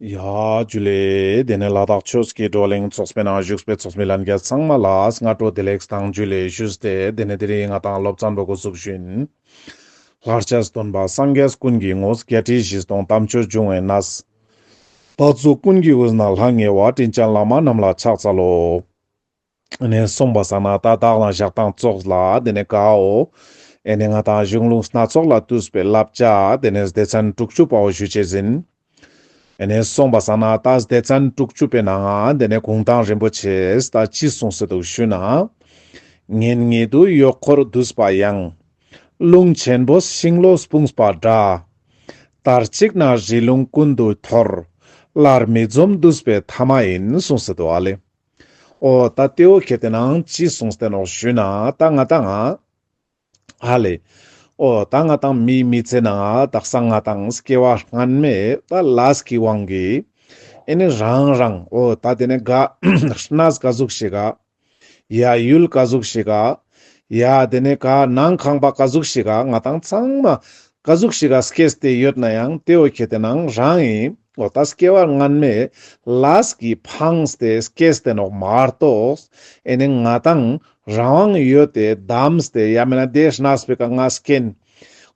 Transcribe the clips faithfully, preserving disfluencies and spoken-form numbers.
ཡ་ཇུ་ལེ། དེ་ནས་ལ་དྭགས་ཆོས་ཀྱི་བགྲོ་གླེང་ཚོགས་པའི་ནང་བཞུགས་པའི་ཚོགས་མི་ལྷན་རྒྱས་ཚང་མ་ལ་སྔ་དྲོ་བདེ་ལེགས་དང་ཇུ་ལེ་ཞུས་ཏེ། དེ་ནས་དེ་རིང་ང་ཏང་སློབ་ཚན་པོ་འགོ་ཚུགས་ཤིན། ལྷར་བཅས་སྟོན་པ་སངས་རྒྱས་ཀུན་གྱི་ངོ་བོ། བརྒྱད་ཁྲི་བཞི་སྟོང་དམ་ཆོས་འབྱུང་བའི་གནས། དཔག་ཚོགས་ཀུན་གྱི་དབུས་ན་ལྷང་ངེ་བ། དྲིན་ཅན་བླ་མ་རྣམས་ལ་ཕྱག་འཚལ་ལོ། ཨེ་ནས་སོང་པ་སང་ན་ད་བདག་ལ་ཞག་དང་ཙོགས་ལ་དེ་ནས་གའོ། ཨེ་ནས་ང་ཏང་གཞུང་ལུགས་སྣ་ཚོགས་ལས་བཏུས་པའི་བསླབ་བྱ་དེ་ནས་སྡེ་ཚན་དྲུག་ཅུ་པའོ་ཞུ་ཅེས་ཨིན། ཨེ་ནས་སོང་པ་སང་ན་ད་སྡེ་ཚན་དྲུག་ཅུ་པའི་ནང་ང་དེ་ནས་གུང་ཐང་རིན་པོ་ཆེས་ད་ཅི་གསུངས་སེ་འདུག་ཞུ་ན། ངན་ཉེ་དུ་གཡོག་འཁོར་བསྡུས་པ་ཡང་། རླུང་ཆེན་པོ་ཤིང་ལོ་སྤུངས་པ་འདྲ། དར་ཅིག་ན་རི་ལུང་ཀུན་ཏུ་འཐོར། སླར་མི་འཛོམས་བསྡུས་པའི་ཐ་མ་ཡིན། གསུངས་སེ་འདུག་ཨ་ལེ། འོ་ད་དེའོ་ཁེ་ཏེ་ནང་ཅི་གསུངས་ཏེ་ནོག་ཞུ་ན་ད་ང་ཏང་ང་ཧ་ལེ། འོ་ད་ང་ཏང་མིའི་མི་ཚེ་ནང་ང་དག་ས་ང་ཏང་སྐྱེ་བ་སྔན་མའི་ད་ལས་ཀྱི་དབང་གིས་ཨེ་ནི་རང་རང་འོ་ད་དེ་ནས་ག་གནས་ག་ཟུག་ཞིག་ག་ཡ་ཡུལ་ག་ཟུག་ཞིག་ག་ཡ་དེ་ནས་ག་ནང་ཁང་པ་ག་ཟུག་ཞིག་ག་ང་ཏང་ཚང་མ་ག་ཟུག་ཞིག་ག་སྐྱེས་ཏེ་ཡོད་ན་ཡང་དེའོ་ཁེ་ཏེ་ནང་རང་ཨིན། འོ་ད་སྐྱེ་བ་སྔན་མའི་ལས་ཀྱིས་འཕངས་ཏེ་སྐྱེས་ཏེ་ནོག་མ་གཏོགས། ཨེ་ནི་ང་ཏང་རང་དབང་ཡོད་དེ་བདམས་ཏེ་ཡ་མེད་ན་དེ་གནས་པོའི་ཀ་ང་སྐྱེན།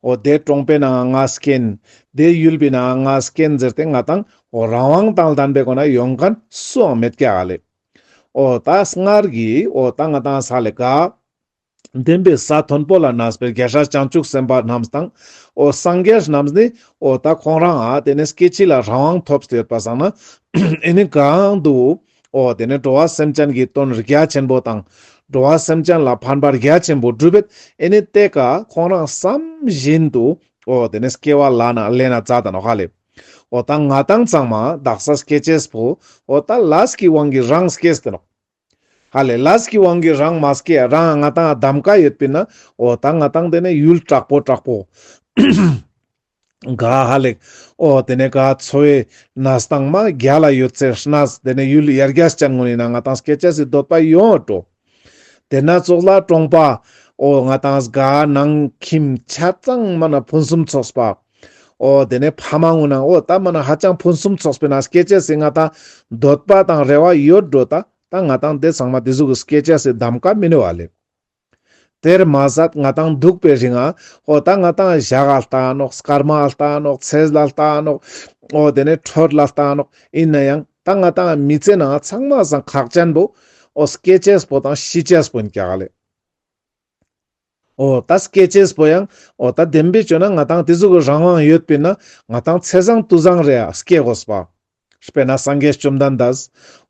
འོ་དེ་གྲོང་པའི་ནང་ང་སྐྱེན། དེ་ཡུལ་པོའི་ནང་ང་སྐྱེན་ཟེར་ཏེ་ང་ཏང་འོ་རང་དབང་དང་ལྡན་པའི་སྒོ་ནས་ཡོང་མཁན་སུའང་མེད་ཀྱག་ཨ་ལེ། འོ་ད་སྔར་གྱི་འོ་ད་ང་ཏང་ས་ལེ་ག་བདེན་པའི་ས་མཐོན་པོ་ལ་གནས་པའི་རྒྱལ་སྲས་བྱང་ཆུབ་སེམས་དཔའ་རྣམས་དང་། འོ་སངས་རྒྱས་རྣམས་ནི་འོ་ད་ཁོང་རང་ཨ་དེ་ནས་སྐྱེ་འཆི་ལ་རང་དབང་ཐོབ་སྟེ་ཡོད་པ་སང་ན་ཨེ་ནི་གང་དུ་འོ་དེ་ནས་འགྲོ་བ་སེམས་ཅན་གྱི་དོན་རྒྱ་ཆེན་པོ་དང་འགྲོ་བ་སེམས་ཅན་ལ་ཕན་པ་རྒྱ་ཆེན་པོ་སྒྲུབ་པའི་ཨེ་ནི་དེ་ཀ་ཁོང་རང་བསམ་བཞིན་དུ་འོ་དེ་ནས་སྐྱེ་བ་ལེན་ན་མཛད་ད་ནོག་ཧ་ལེ། འོ་ད་ང་ཏང་ཚང་མ་དག་ས་སྐྱེ་ཅེས་པོ་འོ་ད་ལས་ཀྱི་དབང་གིས་རང་སྐྱེས་ཏེ་ནོག་ཧ་ལེ་ལས་ཀྱི་དབང་གིས་རང་མ་སྐྱེ་རང་ང་ཏང་གདམ་ཀ་ཡོད་པིན་ན་འོ་ད་ང་ཏང་དེ་ནས་ཡུལ་དྲག་པོ་དྲག་པོ་ག་ཧ་ལེ་འོ་དེ་ནས་ག་འཚོ་བའི་གནས་སྟངས་མ་རྒྱལ་ལ་ཡོད་ཚེ་གནས་དེ་ནས་ཡུལ་ཡར་རྒྱས་ཅན་ངོ་ནི་ན་ང་ཏང་སྐྱེ་ཅེས་སི་འདོད་པ་ཡོང་འགྲོ། དེ་ན་ཙོགས་ལ་གྲོང་པ་འོ་ང་ཏང་ག་ནང་ཁྱིམ་ཆ་ཚང་མ་ན་ཕུན་སུམ་ཚོགས་པ། འོ་དེ་ནས་ཕ་མ་ངུ་ན་འོ་ད་མ་ན་ཧ་ཅང་ཕུན་སུམ་ཚོགས་པའི་ན་སྐྱེ་ཅེས་སི་ང་ཏང་འདོད་པ་དང་རེ་བ་ཡོད་འགྲོ་ད། ད་ང་ཏང་དེ་ཚང་མ་དེ་ཟུག་གི་སྐྱེ་ཅེས་སི་གདམ་ཀ་མི་ནུས་པ་ལེ། དེར་མ་ཟད་ང་ཏང་འདུག་པའི་རིང་ང་འོ་ད་ང་ཏང་ཞག་ལ་ལྟ་ནོག་སྐར་མ་ལ་ལྟ་ནོག་ཚེས་ལ་ལྟ་ནོག་འོ་དེ་ནས་འཕྲོད་ལ་ལྟ་ནོག་ཨིན་ན་ཡང་ད་ང་ཏང་མི་ཚེ་ནང་ཚང་མ་སང་ཁག་ཅན་པོ་འོ་སྐྱེ་ཅེས་པོ་དང་ཤི་ཅེས་པོ་ཨིན་ཀྱག་ལེ། འོ་ད་སྐྱེ་ཅེས་པོ་ཡང་འོ་ད་བདེན་པའི་ཆོས་ན་ང་ཏང་དེ་ཟུག་གི་རང་དབང་ཡོད་པིན་ན་ང་ཏང་ཚེས་བཟང་དུས་བཟང་རེ་ཨ་སྐྱེ་དགོས་པ། དཔེར་ན་སངས་རྒྱས་བཅོམ་ལྡན་འདས་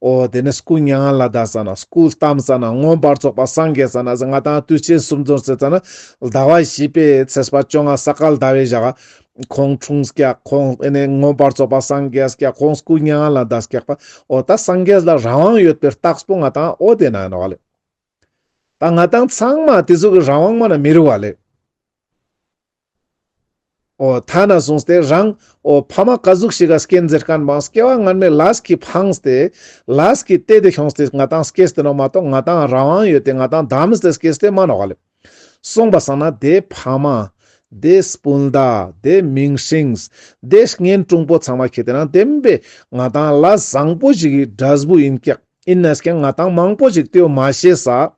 འོ་དེ་ནས་སྐུ་མྱ་ངན་ལས་འདས་ས་ན་སྐུ་བལྟམས་ས་ན་མངོན་པར་རྫོགས་པ་སངས་རྒྱས་ས་ན་ང་ཏང་དུས་ཆེན་སུམ་སྟོང་ཟེར་ས་ན་ཟླ་བ་བཞི་པའི་ཚེས་པ་བཅོ་ལྔ་ས་ག་ཟླ་བའི་ཞག་ཁོང་འཁྲུངས་ཀྱག་ཁོང་ཨེ་ནས་མངོན་པར་རྫོགས་པ་སངས་རྒྱས་ཀྱག་ཁོང་སྐུ་མྱ་ངན་ལས་འདས་ཀྱག་པ། འོ་ད་སངས་རྒྱས་ལ་རང་དབང་ཡོད་པའི་རྟགས་པོ་ང་ཏང་འོ་དེ་ན་ཨིན་ནོག་ལེ། ད་ང་ཏང་ཚང་མ་དེ་ཟུག་གི་རང་དབང་མ་ན་མི་རུག་པ་ལེ། འོ་ཐ་ན་སོང་སྟེ་རང་འོ་ཕ་མ་ག་ཟུག་ཞིག་ག་སྐྱེན་ཟེར་མཁན་མང་སྐྱེ་བ་སྔན་མའི་ལས་ཀྱིས་འཕངས་ཏེ་ལས་ཀྱི་ལྟས་དེ་ཁྱོངས་ཏེ་ང་ཏང་སྐྱེས་ཏེ་ནོག་མ་གཏོགས་ང་ཏང་རང་དབང་ཡོད་དེ་ང་ཏང་བདམས་ཏེ་སྐྱེས་ཏེ་མ་ནོག་ལེ། སོང་པ་སང་ན་དེ་ཕ་མ་དེ་སྤུན་ཟླ་དེ་མིང་སྲིང་དེ་གཉེན་དྲུང་པོ་ཚང་མ་ཁེ་ཏེ་ན་བདེན་པའི་ང་ཏང་ལ་བཟང་པོ་ཞིག་གི་འབྲས་བུ་ཨིན་ཀྱག་ཨིན་ན་སྐྱེ་ང་ཏང་མང་པོ་ཞིག་དེའོ་མ་ཤེས་ས།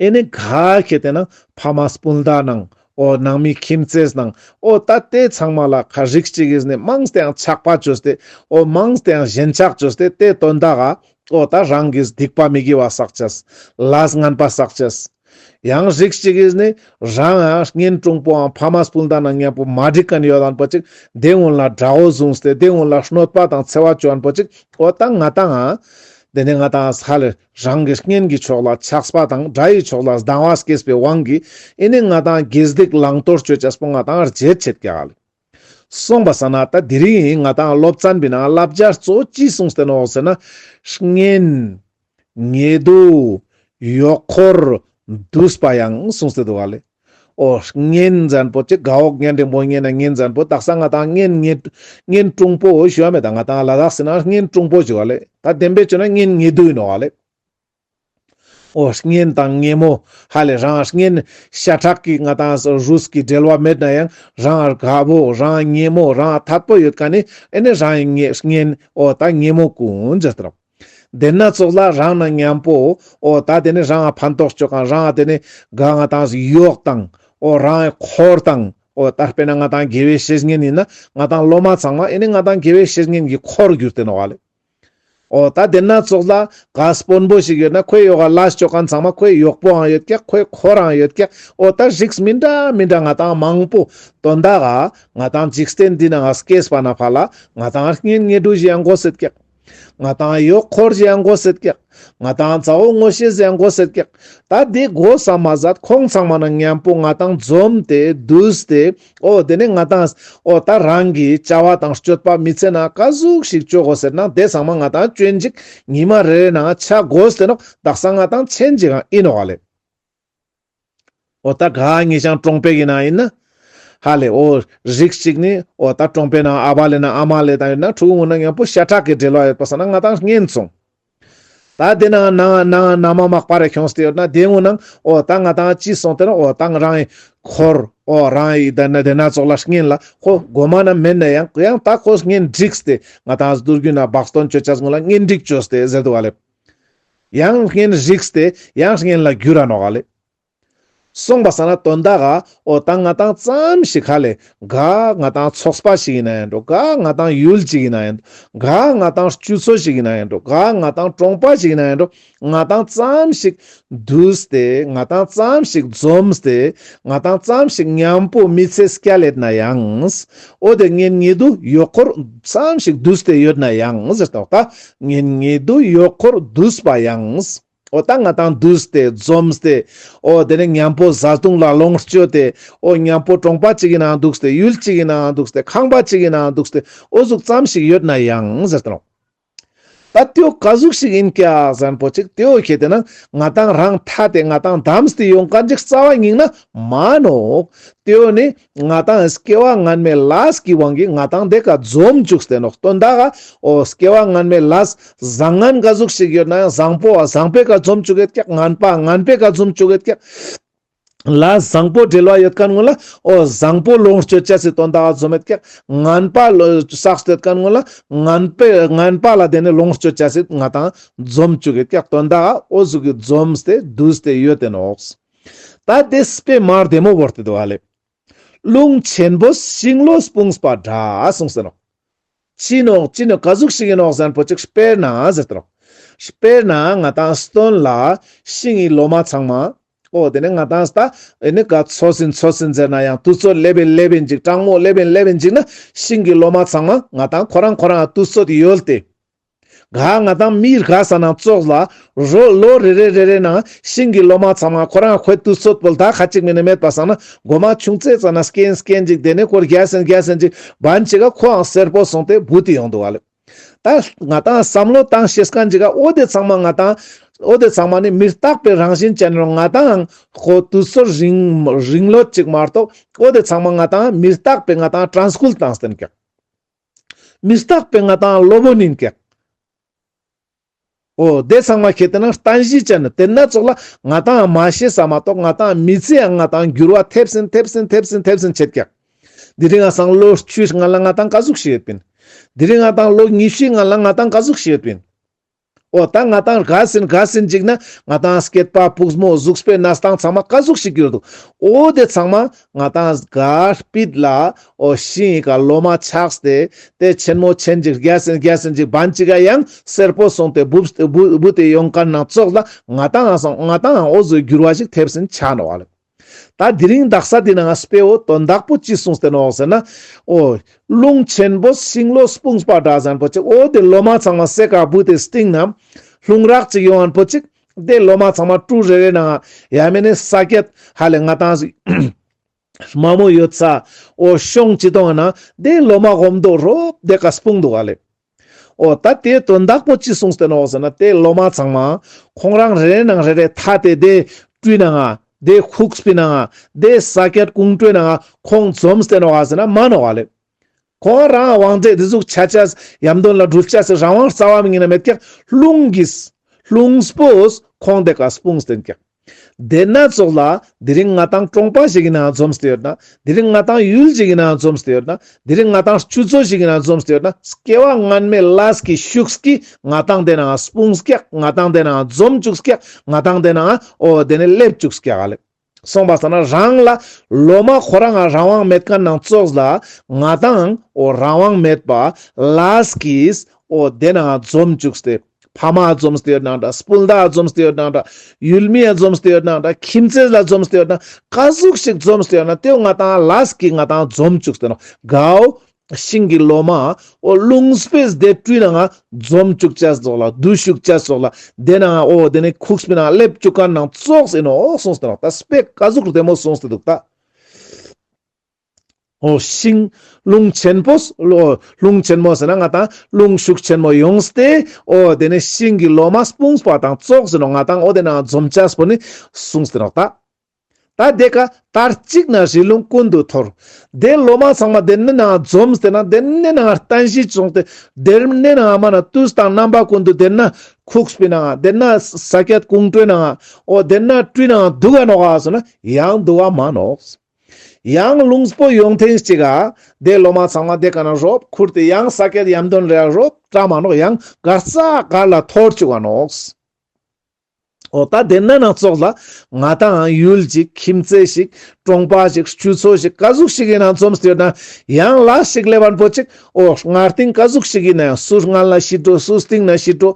ཨེ་ནི་ག་ཁེ་ཏེ་ན་ཕ་མ་སྤུན་ཟླ་ནང་འོ་ནང་མི་ཁྱིམ་མཚེས་ནང་འོ་ད་དེ་ཚང་མ་ལ་ཁ་རིགས་གཅིག་གིས་ནི་མང་སྟེ་ཡང་ཆགས་པ་བཅོས་ཏེ་འོ་མང་སྟེ་ཡང་ཞེན་ཆགས་བཅོས་ཏེ་དེ་དོན་དག་ག་འོ་ད་རང་གི་སྡིག་པ་མི་དགེ་བ་བསགས་ཅེས་ལས་ངན་པ་བསགས་ཅེས། ཡང་རིགས་གཅིག་གིས་ནི་རང་ཡང་གཉེན་དྲུང་པོའང་ཕ་མ་སྤུན་ཟླ་ནང་མཉམ་པོ་མ་འགྲིག་མཁན་ཡོད་ལན་པོ་ཅིག་དེ་གུན་ལ་དགྲ་བོ་བཟུང་སྟེ་དེ་གུན་ལ་གནོད་པ་དང་འཚེ་བ་བཅོ་ལན་པོ་ཅིག་འོ་ད་ང་ཏང་ཨ་དེ་ནས་ང་ཏང་ས་ལེ་རང་གི་གཉེན་གྱི་ཕྱོགས་ལ་ཆགས་པ་དང་དགྲ་ཡི་ཕྱོགས་ལ་སྡང་བ་སྐྱེས་པའི་དབང་གིས་ཨེ་ནི་ང་ཏང་དགེ་སྡིག་བླང་དོར་བཅོ་ཅེས་པོ་ང་ཏང་བརྗེད་ཆེད་ཀྱག་ལེ། སོང་པ་སང་ན་ད་དེ་རིང་ང་ཏང་སློབ་ཚན་པའི་ནང་བསླབ་བྱ་གཙོ་བོ་ཅི་གསུངས་ཏེ་ནོག་ཟེར་ན། གཉེན་ཉེ་དུ་གཡོག་འཁོར་བསྡུས་པ་ཡང་གསུངས་ཏེ་འདུག་ག་ལེ། འོ་གཉེན་ཟེར་མཁན་པོ་ཅིག་ག་འོག་གཉེན་དྲུང་པོ་གཉེན་ན་གཉེན་ཟེར་མཁན་པོ་དག་ས་ང་ཏང་གཉེན་ཉེ་གཉེན་དྲུང་པོ་ཞུ་བ་མེད་ད་ང་ཏང་ལ་དྭགས་ཟེར་ན་གཉེན་དྲུང་པོ་ཞུ་བ་ལེ། ད་བདེན་པའི་ཆོས་ན་གཉེན་ཉེ་དུ་ཨིན་ནོག་ག་ལེ། འོ་གཉེན་དང་ཉེ་མོ་ཧ་ལེ་རང་གཉེན་ཤ་ཁྲག་གི་ང་དང་རུས་ཀྱི་འབྲེལ་བ་མེད་ན་ཡང་རང་དགའ་བོ་རང་ཉེ་མོ་རང་ཐད་པོ་ཡོད་མཁན་ནི་ཨེ་ནི་རང་ཉེ་གཉེན་འོ་ད་ཉེ་མོ་ཀུན་ཟེར་ཏེ་ནོག། དེ་ན་ཙོགས་ལ་རང་ན་མཉམ་པོ་འོ་ད་དེ་ནི་རང་ཕན་ཐོགས་ཅོ་མཁན་རང་དེ་ནི་ག་ང་དང་གཡོག་དང་འོ་རང་འཁོར་དང་འོ་ད་དཔེར་ན་ང་དང་དགེ་བའི་བཤེས་གཉེན་ཡིན་ན་ང་དང་སློབ་མ་ཚང་མ་ཨེ་ནི་ང་དང་དགེ་བའི་བཤེས་གཉེན་གྱི་འཁོར་གྱུར་ཏེ་ནོག་ལེ། འོ་ད་དེ་ན་ཙོགས་ལ་ག་དཔོན་པོ་ཞིག་ཡོད་ན་ཁོའི་ཡོག་ག་ལས་ཅོ་མཁན་ཚང་མ་ཁོའི་གཡོག་པོའང་ཡོད་ཀྱག། ཁོའི་འཁོར་རང་ཡོད་ཀྱག། འོ་ད་རིགས་མི་འདྲ་མི་འདྲ་ང་དང་མང་པོ་དོན་དག་ག་ང་དང་འཇིག་རྟེན་འདི་ནང་སྐྱེས་པ་ན་ཕ་ལ་ང་དང་གཉེན་ཉེ་གྲོགས་ཞིག་ཡང་དགོས་སེད་ཀྱག། ང་དང་གཡོག་འཁོར་ཞིག་ཡང་དགོས་སེད་ཀྱག། ང་དང་མཛའ་བོ་ངོ་ཤེས་ཞིག་ཡང་དགོས་སེད་ཀྱག། ད་དེ་དགོས་ས་མ་ཟད་ཁོང་ཚང་མ་ན་མཉམ་པོ་ང་དང་འཛོམས་ཏེ་འདུས་ཏེ་འོ་དེ་ནི་ང་དང་འོ་ད་རང་གི་བྱ་བ་དང་སྤྱོད་པ་མི་ཚེ་ན་ག་ཟུག་ཞིག་ཅོ་དགོས་ཟེར་ན་དེ་ཚང་མ་ང་དང་སྤྱོད་འཇིག་ཉི་མ་རེ་རེ་ནང་ཆ་དགོས་ཏེ་ནོག། དག་ས་ང་དང་ཆེན་ཅིག་ཡང་ཡིན་ནོག་ལེ། འོ་ད་ག་ངེ་ཞང་གྲོང་པའི་གི་ནང་ཡིན་ན་ཧ་ལེ་འོ་རིགས་གཅིག་ནི་འོ་ད་གྲོང་པའི་ནང་ཨ་བ་ལེ་ན་ཨ་མ་ལེ་དང་ཡོད་ན་ཕྲུ་གུ་ན་མཉམ་པོ་ཤ་ཁྲག་གི་འབྲེལ་བ་ཡོད་པ་སང་ན་ང་དང་གཉེན་སོང་། ད་དེ་ན་ན་ན་ན་མ་མག་པ་རེ་ཁྱོངས་ཏེ་ཡོད་ན་དེ་ངུ་ནང་འོ་ད་ང་དང་ཅི་སོང་སྟེ་ན་འོ་ད་རང་ངི་འཁོར་འོ་རང་ངི་དེ་ན་དེ་ན་ཙོགས་ལ་གཉེན་ལ་ཁོ་གོ་མ་ན་མེད་ན་ཡང་ཡང་ད་ཁོ་གཉེན་བསྒྲིགས་ཏེ་ང་དང་སྡུར་རྒྱུ་ན་བག་སྟོན་ཅོ་ཅས་ངུ་ལ་གཉེན་སྒྲིག་ཅོས་ཏེ་ཟེར་དུག་ག་ལེ། ཡང་གཉེན་བསྒྲིགས་ཏེ་ཡང་གཉེན་ལ་འགྱུར་ར་ནོག་ག་ལེ། སོང་པ་སང་ན་དོན་དག་ག་འོ་ད་ང་དང་ཙམ་ཞིག་ཧ་ལེ་ག་ང་དང་ཚོགས་པ་ཞིག་ཡིན་ན་ཡང་འགྲོ། ག་ང་དང་ཡུལ་ཅིག་ཡིན་ན་ཡང་འགྲོ། ག་ང་དང་སྤྱི་ཚོགས་ཤིག་ཡིན་ན་ཡང་འགྲོ། ག་ང་དང་གྲོང་པ་ཞིག་ཡིན་ན་ཡང་འགྲོ། ང་དང་ཙམ་ཞིག་འདུས་ཏེ་ང་དང་ཙམ་ཞིག་འཛོམས་ཏེ་ང་དང་ཙམ་ཞིག་མཉམ་པོ་མི་ཚེ་སྐྱལ་ལེད་ན་ཡང་འོ་དེ་གཉེན་ཉེ་དུ་གཡོག་འཁོར་ཙམ་ཞིག་འདུས་ཏེ་ཡོད་ན་ཡང་ཟེར་ཏོག་ད་གཉེན་ཉེ་དུ་གཡོག་འཁོར་འདུས་པ་ཡང་འོ་ད་ང་དང་འདུས་ཏེ་འཛོམས་ཏེ་འོ་དེ་ནི་མཉམ་པོ་བཟའ་བཏུང་ལ་ལོངས་སྤྱོད་དེ་འོ་མཉམ་པོ་གྲོང་པ་གཅིག་གི་ནང་འདུགས་ཏེ་ཡུལ་གཅིག་གི་ནང་འདུགས་ཏེ་ཁང་པ་གཅིག་གི་ནང་འདུགས་ཏེ་འོ་ཟུག་ཙམ་ཞིག་ཡོད་ན་ཡང་ཟེར་ཏེ་ནོག། ད་དེའོ་ག་ཟུག་ཞིག་ཡིན་ཀྱག་ཟེར་ན་པོ་ཅིག་དེའོ་ཁེ་ཏེ་ན་ང་དང་རང་ཐ་དེ་ང་དང་བདམས་ཏེ་ཡོང་མཁན་ཅིག་རྩ་བ་ཉིད་ན་མ་ནོག། དེའོ་ནི་ང་དང་སྐྱེ་བ་སྔན་མའི་ལས་ཀྱི་དབང་གིས་ང་དང་དེ་ཀ་འཛོམས་བཅུག་སྟེ་ནོག། དོན་དག་ག་འོ་སྐྱེ་བ་སྔན་མའི་ལས་བཟང་ངན་ག་ཟུག་ཞིག་ཡོད་ན་ཡང་བཟང་པོ་བ་བཟང་པོའི་ཀ་འཛོམས་བཅུག་ཡོད་ཀྱག། ངན་པ་ངན་པའི་ཀ་འཛོམས་བཅུག་ཡོད་ཀྱག། ལས་བཟང་པོ་འབྲེལ་བ་ཡོད་མཁན་ངོ་ལ་འོ་བཟང་པོ་ལོངས་སྤྱོད་བྱ་སའི་དོན་དག་ག་འཛོམས་ཡོད་ཀྱག། ངན་པ་ལོ་བསགས་ཏེ་ཡོད་མཁན་ངོ་ལ་ངན་པའི་ངན་པ་ལ་དེ་ནི་ལོངས་སྤྱོད་བྱ་སའི་ང་དང་འཛོམས་བཅུག་ཡོད་ཀྱག། དོན་དག་ག་འོ་ཟུག་གི་འཛོམས་ཏེ་འདུས་ཏེ་ཡོད་དེ་ནོག། ད་དེ་དཔེ་མ་བདེ་མོ་བོར་ཏེ་འདུག་ཧ་ལེ། རླུང་ཆེན་པོས་ཤིང་ལོ་སྤུངས་པ་འདྲ་གསུངས་ཏེ་ནོག། ཅི་ནོག་ཅི་ནོག་ག་ཟུག་ཞིག་ཡིན་ནོག་ཟེར་ན་པོ་ཅིག་དཔེར་ན་ཟེར་ཏེ་ནོག། དཔེར་ན་ང་དང་སྟོན་ལ་ཤིང་གི་ལོ་མ་ཚང་མ་འོ་དེ་ནི་ང་དང་ད་ཨེ་ནི་ག་ཚོས་ཡིན་ཚོས་ཡིན་ཟེར་ན་ཡང་དུས་ཚོད་སླེབས་ཡིན་སླེབས་ཡིན་ཅིག་གྲང་མོ་སླེབས་ཡིན་སླེབས་ཡིན་ཅིག་ན་ཤིང་གི་ལོ་མ་ཚང་མ་ང་དང་ཁོ་རང་ཁོ་རང་དུས་ཚོད་ཡོལ་ཏེ། ག་ང་དང་མི་རྒས་ས་ན་ཙོགས་ལ་རོ་ལོ་རེ་རེ་རེ་རེ་ནང་ཤིང་གི་ལོ་མ་ཚང་མ་ཁོ་རང་ཁོའི་དུས་ཚོད་པོ་ད་ཁ་ཅིག་མིན་ནི་མེད་པ་སང་ན་མགོ་མ་ཆུང་ཙེ་ཙ་ན་སྐྱེན་སྐྱེན་ཅིག་དེ་ནས་ཁོ་རྒས་ཡིན་རྒས་ཡིན་ཅིག་བན་ཅིག་ག་ཁོའང་སེར་པོ་སོང་སྟེ་བུད་དེ་ཡོང་འདུག་ག་ལེ། ད་ང་དང་བསམ་བློ་བཏང་ཤེས་མཁན་ཅིག་ག་འོ་དེ་ཚང་མ་ང་དང་འོ་དེ་ཚང་མ་ནི་མི་རྟག་པའི་རང་བཞིན་ཅན་རུ་ང་དང་ཁོ་དུས་ཚོད་རིང་རིང་ལོད་ཅིག་མ་གཏོགས་འོ་དེ་ཚང་མ་ང་དང་མི་རྟག་པའི་ང་དང་དྲན་སྐུལ་བཏང་སྟེ་ཀྱག། མི་རྟག་པའི་ང་དང་སློབ་དཔོན་ཡིན་ཀྱག། འོ་དེ་ཚང་མ་ཁེ་ཏེ་ན་རྟེན་གཞི་ཅན་ནི་དེ་ན་ཙོགས་ལ་ང་དང་མ་ཤེས་ས་མ་གཏོགས་ང་དང་མི་ཚེ་ཡང་ང་དང་འགྱུར་བ་ཐེབས་སིན་ཐེབས་སིན་ཐེབས་སིན་ཐེབས་སིན་ཆེད་ཀྱག། དེ་རིང་ང་སང་ལོ་བཅུའི་སྔ་ལ་ང་དང་ག་ཟུག་ཞིག་ཡོད་པིན། དེ་རིང་ང་དང་ལོ་ཉི་ཤུའི་སྔ་ལ་ང་དང་ག་ཟུག་ཞིག་ཡོད་པིན། འོ་ད་ང་དང་རྒས་སིན་རྒས་སིན་ཅིག་ན་ང་དང་སྐེད་པ་ཕུགས་མོ་གཟུགས་པོའི་གནས་སྟངས་ཚང་མ་ག་ཟུག་ཞིག་གྱུར་འདུག། འོ་དེ་ཚང་མ་ང་དང་ག་སྤིད་ལ་འོ་ཤིང་གི་ཀ་ལོ་མ་ཆགས་ཏེ་དེ་ཆེན་མོ་ཆེན་ཅིག་རྒས་སིན་རྒས་སིན་ཅིག་བན་ཅིག་ག་ཡང་སེར་པོ་སོང་སྟེ་བུད་བུད་བུད་དེ་ཡོང་མཁན་ནང་ཙོགས་ལ་ང་དང་ང་སང་ང་དང་འོ་ཟུག་འགྱུར་བ་ཞིག་ཐེབས་སིན་ཆ་ནོག་ལེ། ད་དེ་རིང་དག་ས་འདི་ནང་དཔེ་འོ་དོན་དག་པོ་ཅི་གསུངས་ཏེ་ནོག་ཟེར་ན། འོ་རླུང་ཆེན་པོས་ཤིང་ལོ་སྤུངས་པ་འདྲ་ཟེར་ན་པོ་ཅིག། འོ་དེ་ལོ་མ་ཚང་མ་སེ་ཀ་བུད་དེ་སྟིང་ན་རླུང་རགས་ཅིག་ཡོང་ན་པོ་ཅིག། དེ་ལོ་མ་ཚང་མ་ཀྲུ་རེ་རེ་ནང་ཡ་མེ་ནེ་ས་ཀྱད་ཧ་ལེ་ང་དང་དམའ་མོ་ཡོད་ས་འོ་ཤོང་ཅི་དོང་ན་དེ་ལོ་མ་འོམ་དོ་རོབ་དེ་ཀ་སྤུངས་འདུག་ག་ལེ། འོ་ད་དེ་དོན་དག་པོ་ཅི་གསུངས་ཏེ་ནོག་ཟེར་ན་དེ་ལོ་མ་ཚང་མ་ཁོང་རང་རེ་རེ་ནང་རེ་རེ་ཐ་དེ་དེ་ཀྲུའི་ནང་ང་དེ་ཁུག་སྤི་ནང་ང་དེ་ས་ཀྱད་ཀུང་ཀྲུའི་ནང་ང་ཁོང་འཛོམས་ཏེ་ནོག་ག་ཟེར་ན་མ་ནོག་ག་ལེ། ཁོང་རང་དབང་ཚད་དེ་ཟུག་ཆ་ཆ་ཡམ་དོན་ལ་འགྲུལ་ཆ་སི་རང་དབང་རྩ་བ་མི་ཉན་ན་མེད་ཀྱག། རླུང་གིས་ ལྷུང་སྤོས་ཁོང་དེ་ཀ་སྤུངས་ཏེ་ཀྱག། དེ་ན་ཙོགས་ལ་དེ་རིང་ང་ཏང་གྲོང་པ་ཞིག་གི་ནང་འཛོམས་ཏེ་ཡོད་ན། དེ་རིང་ང་ཏང་ཡུལ་ཞིག་གི་ནང་འཛོམས་ཏེ་ཡོད་ན། དེ་རིང་ང་ཏང་ཆུ་ཚོད་ཞིག་གི་ནང་འཛོམས་ཏེ་ཡོད་ན། སྐྱེ་བ་སྔན་མའི་ལས་ཀྱི་ཤུགས་ཀྱིས་ང་ཏང་དེ་ནང་སྤུངས་ཀྱག། ང་ཏང་དེ་ནང་འཛོམས་བཅུག་ཀྱག། ང་ཏང་དེ་ནང་འོ་དེ་ནས་སླེབས་བཅུག་ཀྱག་ཨ་ལེ། སོང་པ་སང་ན་རང་ལ་ལོ་མ་ཁོ་རང་ང་རང་དབང་མེད་མཁན་ནང་ཙོགས་ལ་ང་ཏང་འོ་རང་དབང་མེད་པ་ལས་ཀྱིས་འོ་དེ་ནང་འཛོམས་བཅུག་སྟེ། ཕ་མ་འཛོམས་ཏེ་ཡོད་ནང་འདྲ། སྤུན་ཟླ་འཛོམས་ཏེ་ཡོད་ནང་འདྲ། ཡུལ་མི་འཛོམས་ཏེ་ཡོད་ནང་འདྲ། ཁྱིམ་མཚེས་ལ་འཛོམས་ཏེ་ཡོད་ན། ཀ་ཟུག་ཞིག་འཛོམས་ཏེ་ཡོད་ན་དེ་ང་ཏང་ལས་ཀྱིས་ང་ཏང་འཛོམས་བཅུག་སྟེ་ནོག། གའོ། ཤིང་གི་ལོ་མ་འོ་ལྷུང་སྤོས་དེ་སྤྲུལ་ནང་འཛོམས་བཅུག་ཅེས་ཙོགས་ལ་བསྡུ་བཅུག་ཅེས་ཙོགས་ལ་དེ་ནང་འོ་དེ་ནས་ཁུགས་པའི་ནང་སླེབས་བཅུག་མཁན་ནང་ཙོགས་ཨིན་ནོག་གསུངས་ཏེ་ནོག། ད་དཔེ་ཀ་ཟུག་བདེ་མོ་གསུངས་ཏེ་འདུག་ད། འོ་ཤིང་རླུང་ཆེན་པོ། འོ་རླུང་ཆེན་མོ་ཟེར་ན་ང་ཏང་རླུང་ཤུགས་ཆེན་མོ་ཡོངས་ཏེ་འོ་དེ་ནས་ཤིང་གི་ལོ་མ་སྤུངས་པ་དང་ཙོགས་ཨིན་ནོག། ང་ཏང་འོ་དེ་ནང་འཛོམས་ཅེས་པོ་ནི་གསུངས་ཏེ་ནོག་ད། ད་དེ་ཀ་དར་ཅིག་ན་རི་ལུང་ཀུན་ཏུ་འཐོར། དེ་ལོ་མ་ཚང་མ་དེ་ནས་ནང་འཛོམས་ཏེ་ན་དེ་ནས་ནང་བརྟན་གཞི་བྱུང་སྟེ་དེ་ནས་ནང་མ་ན་དུས་དང་རྣམ་པ་ཀུན་ཏུ་དེ་ན་ཁུགས་པའི་ནང་དེ་ན་ས་ཀྱད་ཀོང་ཀྲོའི་ནང་འོ་དེ་ན་སྤྲུལ་ནང་འདུག་ག་ནོག་ག་ཟེར་ན་ཡང་འདུག་ག་མ་ནོག། ཡང་ལྷུང་སྤོ་ཡོང་ཐེངས་ཅིག་ག་དེ་ལོ་མ་ཚང་མ་དེ་ཀ་ན་རོབ་ཁུར་ཏེ་ཡང་ས་ཀྱད་ཡམ་དོན་རེ་རོབ་བཀྲ་མ་ནོག། ཡང་གར་ས་གར་ལ་འཐོར་བཅུག་ག་ནོག། འོ་ད་དེ་ན་ནང་ཙོགས་ལ་ང་ཏང་ཡུལ་ཅིག་ཁྱིམ་མཚེས་ཤིག་གྲོང་པ་ཞིག་ཆུ་ཚོད་ཞིག་ཀ་ཟུག་ཞིག་གི་ནང་འཛོམས་ཏེ་ཡོད་ན་ཡང་ལས་ཞིག་ལེབ་བན་པོ་ཅིག། འོ་སྔར་སྟིང་ཀ་ཟུག་ཞིག་གི་ནང་སུ་སྔ་ལ་ཤི་འགྲོ། སུ་སྟིང་ན་ཤི་འགྲོ།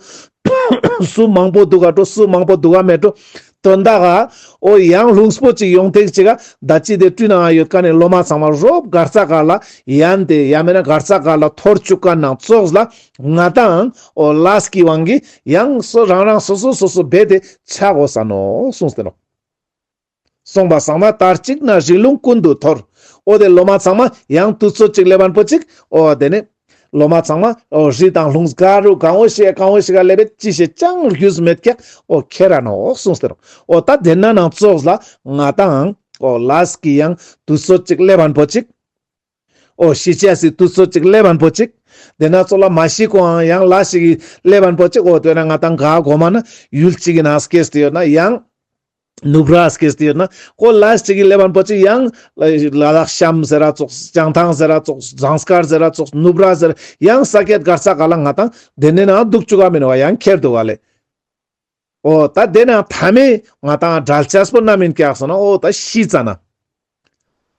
སུ་མང་པོ་འདུག་ག་འགྲོ། སུ་མང་པོ་འདུག་ག་མེད་འགྲོ། དོན་དག་ག་འོ་ཡང་ལྷུང་སྤོ་ཅིག་ཡོང་ཐེངས་ཅིག་ག་ད་ཅི་དེ་སྤྲུལ་ནང་ཡོད་མཁན་ནི་ལོ་མ་ཚང་མ་རོབ་གར་ས་གར་ལ་ཡན་ཏེ་ཡང་མེད་ན་གར་ས་གར་ལ་འཐོར་བཅུག་མཁན་ནང་ཙོགས་ལ་ང་ཏང་འོ་ལས་ཀྱི་དབང་གིས་ཡང་སོ་རང་རང་སོ་སོ་སོ་སོ་བེད་དེ་ཆ་དགོས་ས་ནོག་གསུངས་ཏེ་ནོག། སོང་པ་སང་ན་དར་ཅིག་ན་རི་ལུང་ཀུན་ཏུ་འཐོར། འོ་དེ་ལོ་མ་ཚང་མ་ཡང་དུས་ཚོད་ཅིག་ལེབ་བན་པོ་ཅིག། འོ་དེ་ནས་ལོ་མ་ཚང་མ་འོ་རི་དང་ལྷུང་ག་རུ་གང་འོ་ཞིག་གང་འོ་ཞིག་ག་ལེབ་བེད་ཅི་ཞིག་ཅང་རྒྱུས་མེད་ཀྱག། འོ་ཁྱེར་ར་ནོག་གསུངས་ཏེ་ནོག། འོ་ད་དེ་ན་ནང་ཙོགས་ལ་ང་ཏང་འོ་ལས་ཀྱི་ཡང་དུས་ཚོད་ཅིག་ལེབ་བན་པོ་ཅིག། འོ་ཤི་ཅེས་སི་དུས་ཚོད་ཅིག་ལེབ་བན་པོ་ཅིག། དེ་ན་ཙོགས་ལ་མ་ཤི་གོང་ཡང་ལས་ཞིག་ལེབ་བན་པོ་ཅིག། འོ་དེ་ན་ང་ཏང་ག་གོ་མ་ན་ཡུལ་ཅིག་གི་ནང་སྐྱེས་ཏེ་ཡོད་ན་ཡང་ནུབ་ར་སྐྱེས་ཏེ་ཡོད་ན་ཁོ་ལས་ཅིག་གི་ལེབ་བན་པོ་ཅིག་ཡང་ལ་དྭགས་གཤམ་ཟེར་ར་ཙོགས། བྱང་ཐང་ཟེར་ར་ཙོགས། ཟངས་དཀར་ཟེར་ར་ཙོགས། ནུབ་ར་ཟེར་ཡང་ས་ཀྱད་གར་ས་གར་ལ་ང་ཏང་དེ་ནས་ནང་འདུག་བཅུག་ག་མེན་ནོག། ཡང་ཁྱེར་འདུག་ག་ལེ། འོ་ད་དེ་ན་མཐའ་མའི་ང་ཏང་བྲལ་ཅེས་པོ་ན་མེན་ཀྱག་སོང་ན་འོ་ད་ཤི་ཙ་ན།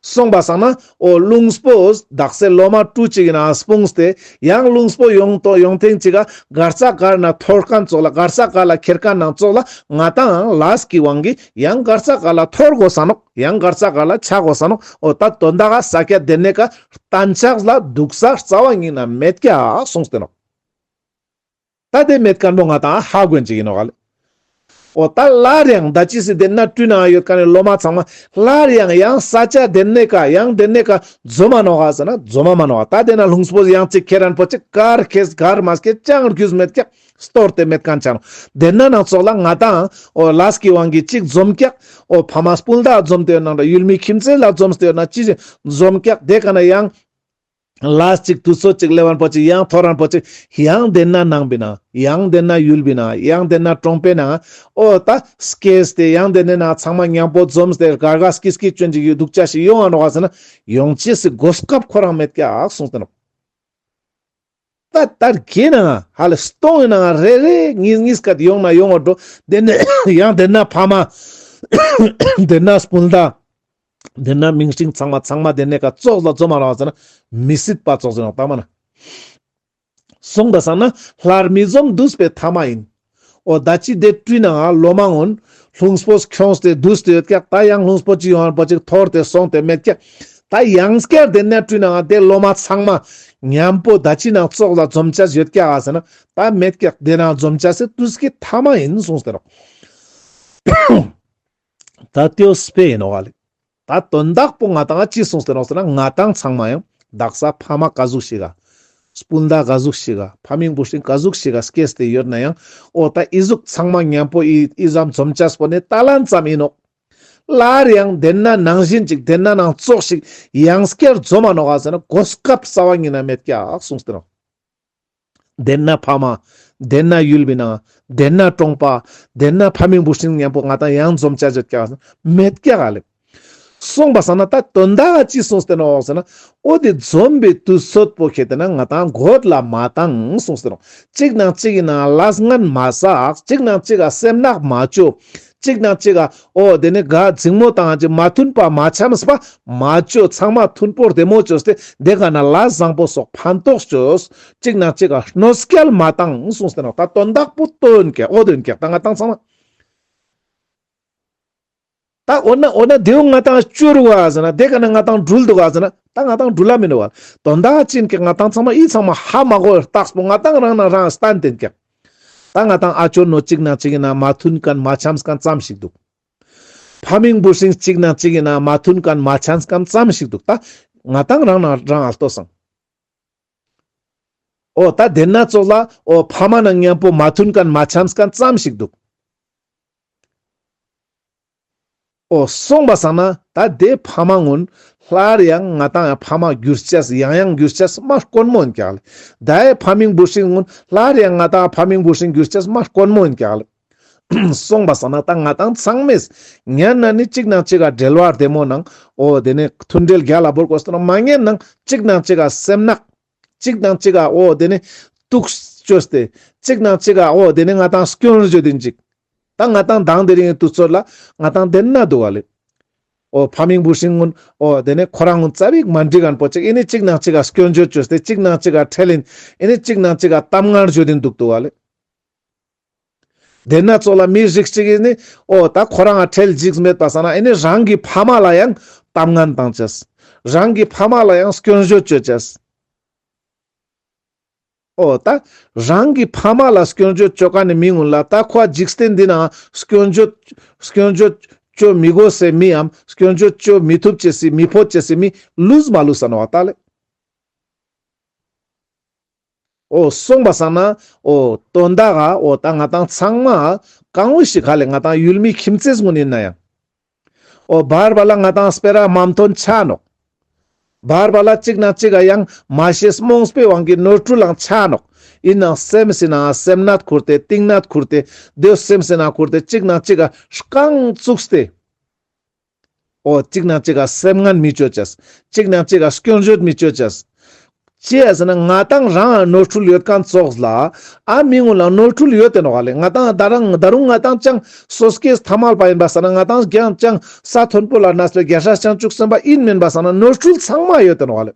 སོང་པ་སང་ན་འོ་ལྷུང་སྤོ་དག་ས་ལོ་མ་ཀྲུ་ཅིག་གི་ནང་སྤུངས་ཏེ་ཡང་ལྷུང་སྤོ་ཡོང་ཏོ་ཡོང་ཐེངས་ཅིག་ག་གར་ས་གར་ན་འཐོར་མཁན་ཙོགས་ལ་གར་ས་གར་ལ་ཁྱེར་མཁན་ནང་ཙོགས་ལ་ང་ཏང་ལས་ཀྱི་དབང་གིས་ཡང་གར་ས་གར་ལ་འཐོར་དགོས་ས་ནོག། ཡང་གར་ས་གར་ལ་ཆ་དགོས་ས་ནོག། འོ་ད་དོན་དག་ག་ས་ཀྱད་དེ་ནས་ཀ་གཏན་ཆགས་ལ་འདུག་ས་རྩ་བ་ཉིད་ན་མེད་ཀྱག་གསུངས་ཏེ་ནོག། ད་དེ་མེད་མཁན་པོ་ང་ཏང་ཧ་གོ་ཅིག་ཡིན་ནོག་ལེ། འོ་ད་སླར་ཡང་ད་ཅི་སི་དེ་ན་སྤྲུལ་ནང་ཡོད་མཁན་ནི་ལོ་མ་ཚང་མ་སླར་ཡང་ཡང་ས་ཆ་དེ་ནས་ཀ་ཡང་དེ་ནས་ཀ་འཛོམས་མ་ནོག་ག་ཟེར་ན་འཛོམས་མ་མ་ནོག་ག། ད་དེ་ན་ལྷུང་སྤོ་ཡང་ཅིག་ཁྱེར་རན་པོ་ཅིག་གར་ཁེས་གར་མ་སྐྱེས་ཅང་རྒྱུས་མེད་ཀྱག། སྟོར་ཏེ་མེད་མཁན་ཆ་ནོག། དེ་ན་ནང་ཙོགས་ལ་ང་ཏང་འོ་ལས་ཀྱི་དབང་གིས་ཅིག་འཛོམས་ཀྱག། འོ་ཕ་མ་སྤུན་ཟླ་འཛོམས་ཏེ་ཡོད་ནང་འདྲ། ཡུལ་མི་ཁྱིམ་མཚེས་ལ་འཛོམས་ཏེ་ཡོད་ན་ཅི་ཞིག་འཛོམས་ཀྱག། དེ་ཀ་ན་ཡང་ལས་ཅིག་དུས་ཚོད་ཅིག་ལེབ་བན་པོ་ཅིག་ཡང་འཐོར་རན་པོ་ཅིག་ཡང་དེ་ན་ནང་པའི་ནང་ཡང་དེ་ན་ཡུལ་པའི་ནང་ཡང་དེ་ན་གྲོང་པའི་ནང་འོ་ད་སྐྱེས་ཏེ་ཡང་དེ་ནས་ནང་ཚང་མ་མཉམ་པོ་འཛོམས་ཏེ་གར་ག་སྐྱིད་སྐྱིད་ཅོན་ཅིག་ཡོད་འདུག་ཅེས་ཤིག་ཡོང་ང་ནོག་ག་ཟེར་ན་ཡོང་ཅེས་སི་གོ་སྐབས་ཁོ་རང་མེད་ཀྱག་གསུངས་ཏེ་ནོག། ད་ལྟར་གྱི་ནང་ཧ་ལས་སྟོང་ཡིན་ནང་རེ་རེ་གཉིས་གཉིས་ཀ་ཡོང་ན་ཡོང་བ་འགྲོ། དེ་ནས་ཡང་དེ་ན་ཕ་མ་དེ་ན་སྤུན་ཟླ། དེ་ན་མིང་སྲིང་ཚང་མ་ཚང་མ་དེ་ནས་ཀ་ཙོགས་ལ་འཛོམས་མ་ནོག་ཟེར་ན་མི་སྲིད་པ་ཙོགས་ཟེར་ནོག་ད་མ་ན། སོང་པ་སང་ན་སླར་མི་འཛོམས་འདུས་པའི་ཐ་མ་ཡིན། འོ་ད་ཅི་དེ་སྤྲུལ་ནང་ལོ་མ་སྔོན་ལྷུང་སྤོ་ཁྱོངས་ཏེ་འདུས་ཏེ་ཡོད་ཀྱག། ད་ཡང་ལྷུང་སྤོ་ཅིག་ཡོང་བ་ཅིག་འཐོར་ཏེ་སོང་སྟེ་མེད་ཀྱག། ད་ཡང་སྐྱར་དེ་ནས་སྤྲུལ་ནང་དེ་ལོ་མ་ཚང་མ་མཉམ་པོ་ད་ཅི་ནང་ཙོགས་ལ་འཛོམས་ཅེས་ཡོད་ཀྱག་ཟེར་ན་ད་མེད་ཀྱག། དེ་ནང་འཛོམས་ཅེས་སི་དུས་ཀྱི་ཐ་མ་ཡིན་གསུངས་ཏེ་ནོག། ད་དེའོ་དཔེ་ཡིན་ནོག་ལེ། ད་དོན་དག་པོ་ང་ཏང་ཅི་གསུངས་ཏེ་ནོག་ཟེར་ན་ང་ཏང་ཚང་མ་ཡང་དག་ས་ཕ་མ་ཀ་ཟུག་ཞིག་ག། སྤུན་ཟླ་ཀ་ཟུག་ཞིག་ག། ཕ་མིང་བུ་སྲིང་ཀ་ཟུག་ཞིག་ག་སྐྱེས་ཏེ་ཡོད་ན་ཡང་འོ་ད་ཨི་ཟུག་ཚང་མ་མཉམ་པོ་ཨི་ཨི་ཙམ་འཛོམས་ཅེས་པོ་ནི་ད་ལན་ཙམ་ཡིན་ནོག། སླར་ཡང་དེ་ན་ནང་བཞིན་ཅིག་དེ་ན་ནང་ཙོགས་ཤིག་ཡང་སྐྱར་འཛོམས་མ་ནོག་ག་ཟེར་ན་གོ་སྐབས་རྩ་བ་ཉིད་ན་མེད་ཀྱག་གསུངས་ཏེ་ནོག། དེ་ན་ཕ་མ། དེ་ན་ཡུལ་མི་ནང་། དེ་ན་གྲོང་པ། དེ་ན་ཕ་མིང་བུ་སྲིང་མཉམ་པོ་ང་ཏང་ཡང་འཛོམས་ཆ་ཅེས་ཀྱག་མེད་ཀྱག་ལེ། སོང་པ་སང་ན་ད་དོན་དག་ཅི་གསུངས་ཏེ་ནོག་ཟེར་ན། འོ་དེ་འཛོམས་པའི་དུས་ཚོད་པོ་ཁྱེར་ཏེ་ན་ང་ཏང་གོད་ལ་མ་བཏང་གསུངས་ཏེ་ནོག་གཅིག་ནང་གཅིག་གི་ནང་ལས་ངན་མ་བསགས། གཅིག་ནང་གཅིག་ག་སེམས་ནག་མ་ཅོ། གཅིག་ནང་གཅིག་ག་འོ་དེ་ནི་དགའ་འཛིང་མོ་དང་ཅིག་མ་མཐུན་པ་མ་འཆམས་པ་མ་ཅོ། ཚང་མ་མཐུན་པོ་བདེ་མོ་ཅོས་ཏེ་དེ་ག་ན་ལས་བཟང་པོ་སོགས་ཕན་ཐོགས་ཅོས། གཅིག་ནང་གཅིག་ག་གནོད་སྐྱེལ་མ་བཏང་གསུངས་ཏེ་ནོག་ད་དོན་དག་པོ་དོན་ཀྱག་འོ་དོན་ཀྱག་ད་ང་ཏང་ཚང་མ། ད་འོ་ན་འོ་ན་དེའུ་ང་ཏང་ཅོ་རུག་ག་ཟེར་ན། དེ་ག་ན་ང་ཏང་འགྲུལ་འདུག་ག་ཟེར་ན། ད་ང་ཏང་འགྲུལ་ལ་མི་འདུག་ག་དོན་དག་ཅི་ཡིན་ཀྱག་ང་ཏང་ཚང་མ་ཨི་ཚང་མ་ཧ་མ་གོ་བའི་རྟགས་པོ་ང་ཏང་རང་ན་རང་སྟན་ཏེན་ཀྱག་ད་ང་ཏང་ཨ་ཅོ་ནོ་གཅིག་ནང་གཅིག་ཡིན་ན་མ་མཐུན་མཁན་མ་འཆམས་མཁན་ཙམ་ཞིག་འདུག་ཕ་མིང་བུ་སྲིང་གཅིག་ནང་གཅིག་ཡིན་ན་མ་མཐུན་མཁན་མ་འཆམས་མཁན་ཙམ་ཞིག་འདུག་ད་ང་ཏང་རང་ན་རང་ཨ་ལྟོས་སང་། འོ་ད་དེ་ན་ཙོགས་ལ་འོ་ཕ་མ་ན་མཉམ་པོ་མ་མཐུན་མཁན་མ་འཆམས་མཁན་ཙམ་ཞིག་འདུག་འོ་སོང་པ་སང་ན་ད་དེ་ཕ་མ་ངུན་སླར་ཡང་ང་ཏང་ཡང་ཕ་མ་འགྱུར་ཅེས་ཡང་ཡང་འགྱུར་ཅེས་མ་དཀོན་མོ་ཡིན་ཀྱག་ལེ། ད་ཡ་ཕ་མིང་བུ་སྲིང་ངུན་སླར་ཡང་ང་ཏང་ཕ་མིང་བུ་སྲིང་འགྱུར་ཅེས་མ་དཀོན་མོ་ཡིན་ཀྱག་ལེ། སོང་པ་སང་ན་ད་ང་ཏང་ཚང་མས་ཉན་ན་ནི་གཅིག་ནང་གཅིག་ག་འབྲེལ་བ་བདེ་མོ་ནང་འོ་དེ་ནི་མཐུན་འབྲེལ་རྒྱལ་ལ་བོར་དགོས་ཏེ་ནོག་མ་ཉན་ན་གཅིག་ནང་གཅིག་ག་སེམས་ནག་གཅིག་ནང་གཅིག་ག་འོ་དེ་ནི་གཏུགས་ཅོས་ཏེ། གཅིག་ནང་གཅིག་ག་འོ་དེ་ནི་ང་ཏང་སྐྱོན་བརྗོད་དེན་ཅིག་ད་ང་ཏང་དང་དེ་རིང་གི་དུས་ཚོད་ལ་ང་ཏང་དེ་ན་འདུག་ག་ལེ། འོ་ཕ་མིང་བུ་སྲིང་ངུན་འོ་དེ་ནི་ཁོ་རང་ངུན་རྩ་བིག་མ་འགྲིག་མཁན་པོ་ཅིག་ཨེ་ནི་གཅིག་ནང་གཅིག་ག་སྐྱོན་བརྗོད་ཅོས་ཏེ་གཅིག་ནང་གཅིག་ག་ཁྲེལ་ཡིན་ཨེ་ནི་གཅིག་ནང་གཅིག་ག་གཏམ་ངན་བརྗོད་དེན་འདུག་འདུག་ག་ལེ། དེ་ན་ཙོགས་ལ་མི་རིགས་གཅིག་ཨེ་ནི་འོ་ད་ཁོ་རང་ང་ཁྲེལ་འཇིགས་མེད་པ་སང་ན་ཨེ་ནི་རང་གི་ཕ་མ་ལ་ཡང་གཏམ་ངན་བཏང་ཅེས། རང་གི་ཕ་མ་ལ་ཡང་སྐྱོན་བརྗོད་ཅོ་ཅེས། འོ་ད་རང་གི་ཕ་མ་ལ་སྐྱོན་བརྗོད་ཅོ་མཁན་ནི་མི་ངུན་ལ་ད་ཁོ་འཇིག་རྟེན་འདི་ན་སྐྱོན་བརྗོད་སྐྱོན་བརྗོད་ཅོ་མི་དགོས་སེ་མིའམ་སྐྱོན་བརྗོད་ཅོ་མི་ཐུབ་ཅེས་སི་མི་ཕོད་ཅེས་སི་མི་ལུས་མ་ལུས་ས་ནོག་ད་ལེ། འོ་སོང་པ་སང་ན་འོ་དོན་དག་ག་འོ་ད་ང་ཏང་ཚང་མ་གང་བོ་ཞིག་ག་ལེ་ང་ཏང་ཡུལ་མི་ཁྱིམ་མཚེས་ངུན་ཡིན་ན་ཡང་། འོ་བར་བར་ལ་ང་ཏང་སྤེ་ར་མ་མཐུན་ཆ་ནོག་བར་བར་ལ་གཅིག་ནང་གཅིག་ག་ཡང་མ་ཤེས་རྨོངས་པའི་དབང་གིས་ནོར་འཁྲུལ་ལའང་ཆ་ནོག་ཡིན་ནའང་སེམས་སི་ནང་སེམས་ནད་ཁུར་ཏེ་གཏིང་ནད་ཁུར་ཏེ་འདོད་སེམས་སི་ནང་ཁུར་ཏེ་གཅིག་ནང་གཅིག་ག་རྐང་བཙུགས་ཏེ། འོ་གཅིག་ནང་གཅིག་ག་སེམས་ངན་མི་ཅོ་ཅེས། གཅིག་ནང་གཅིག་ག་སྐྱོན་བརྗོད་མི་ཅོ་ཅེས། ཅི་ཡ་ཟེར་ན་ང་ཏང་རང་ནོར་འཁྲུལ་ཡོད་མཁན་ཙོགས་ལ་ཨ་མི་ངུན་ལ་ནོར་འཁྲུལ་ཡོད་དེ་ནོག་ག་ལེ། ང་ཏང་ད་རང་ད་རུང་ང་ཏང་ཅང་སོ་སྐྱེས་ཐ་མལ་པ་ཡིན་པ་སང་ན་ང་ཏང་ཀྱང་ཅང་ས་མཐོན་པོ་ལ་གནས་པའི་རྒྱལ་སྲས་བྱང་ཆུབ་སེམས་དཔའ་ཡིན་མིན་པ་སང་ན་ནོར་འཁྲུལ་ཚང་མ་ཡོད་དེ་ནོག་ག་ལེ།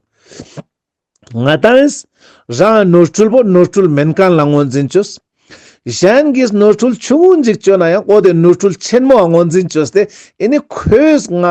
ང་ཏང་རང་ནོར་འཁྲུལ་པོ་ནོར་འཁྲུལ་མེན་མཁན་ལ་ངོས་འཛིན་ཅོས། གཞན་གྱིས་ནོར་འཁྲུལ་ཆུང་ངུ་ཞིག་བཅོས་ན་ཡང་འོ་དེ་ནོར་འཁྲུལ་ཆེན་མོ་ངོས་འཛིན་བཅོས་ཏེ་ཨེ་ནི་ཁོས་ང་